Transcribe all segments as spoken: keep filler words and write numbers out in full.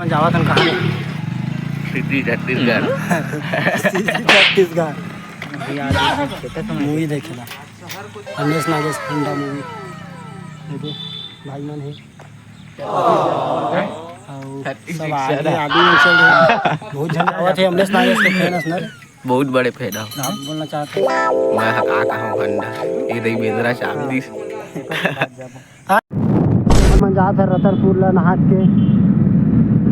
जावत हन कहाँ? City Chhattisgarh. City Chhattisgarh. Movie देखे ला, अमलेश नागेश हंडा मूवी। देखो, भाई मन हे। अउ सब आगे आदमी मन चल रहे हैं। बहुत झन आवत हे, अमलेश नागेश के फैन हस ना रे? बहुत बड़े फैन हूँ। आप बोलना चाहते हैं? मैं ह का कहूँ हंडा, ये दई बेंदरा चाप दिस। हमन जात हन रतनपुर ला नहा के,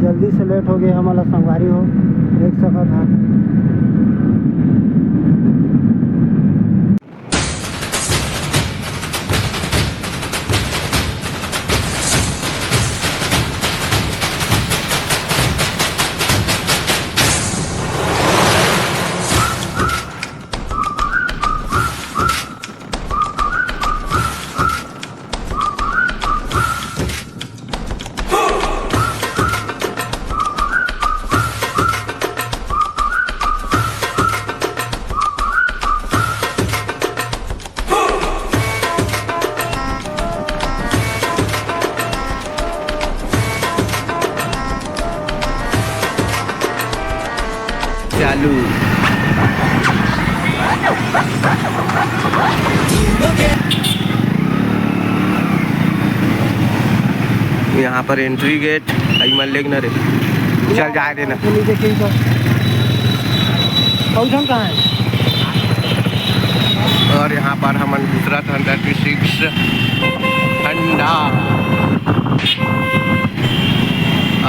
जल्दी से लेट हो गए हमन ला संगवारी हो, देख सकत हन। चालू। यहाँ पर एंट्री गेट, आई मन लेग न रे, चल जाए देना। नहीं देखे तो। पहुँचम कहाँ है? और यहाँ पर हमन दूसरा थर्टी सिक्स ठंडा।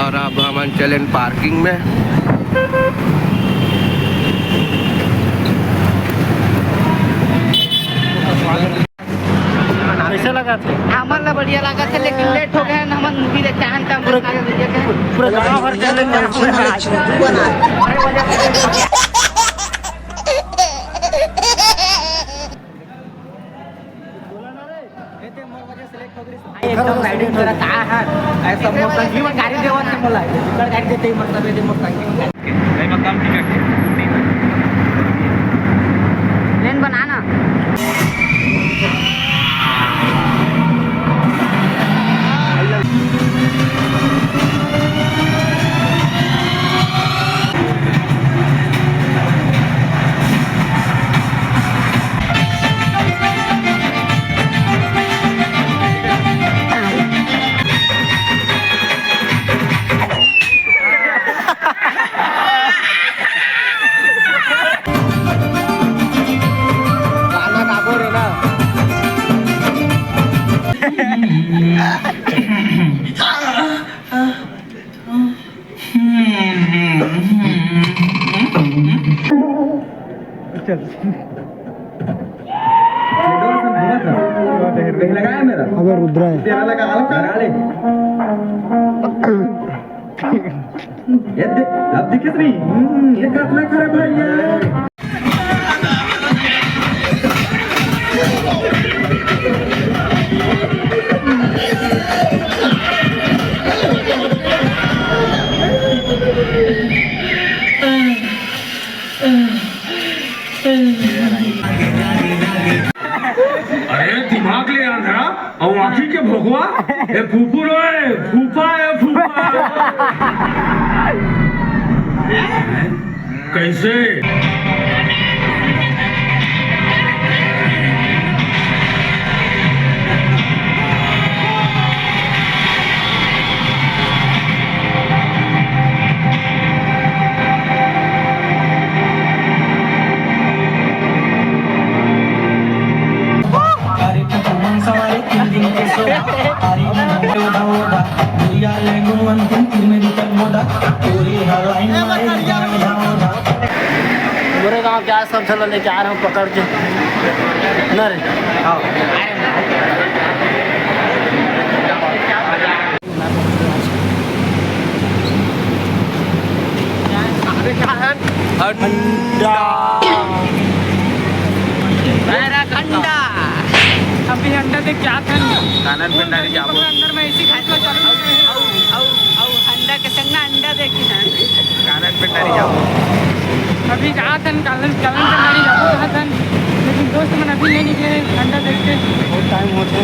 और अब हमन चलेन पार्किंग में। कैसे लगा थे? हमन ला बढ़िया लगा थे, लेकिन लेट हो गए, हमन मूवी देखे हन, त पूरा, पूरा गाँव भर चले। एकदम राइडिंग करत आ हन। ऐसा मोर संगी में गाड़ी देवत हे मोला। एकर गाड़ी देते ही मतलब, ये मोर संगी में गाड़ी। नहीं, मैं काम ठीक है। लेन बनाना। गाना गाबो रे ना। अबे रुद्रा है। तेरा लगा, लगा ले। ये दे-, अब दिखे नहीं। हम्म, ये कितना खराब है ये। अरे दिमाग ले आंधरा, अउ आँखी के भोकवा, ए फूफू नो ए, फूफा ए, फूफा। कैसे? मोरे गांव के आज सब झन ला लेके आ रहा हूँ पकड़ के। न रे। हाँ। अबे क्या है? अंडा। अंडा। अभी अंडा देख क्या था? कानन पिंडारी जाबो। अंदर में ऐसी खाई तो चलो। अउ, अउ, अउ अंडा के संग ना अंडा देखी ना। कानन पिंडारी जाबो। अभी कहा था कानन, कानन पिंडारी जाबो कहा था, लेकिन दोस्त मन अभी नहीं निकले अंडा देख के। बहुत टाइम होते।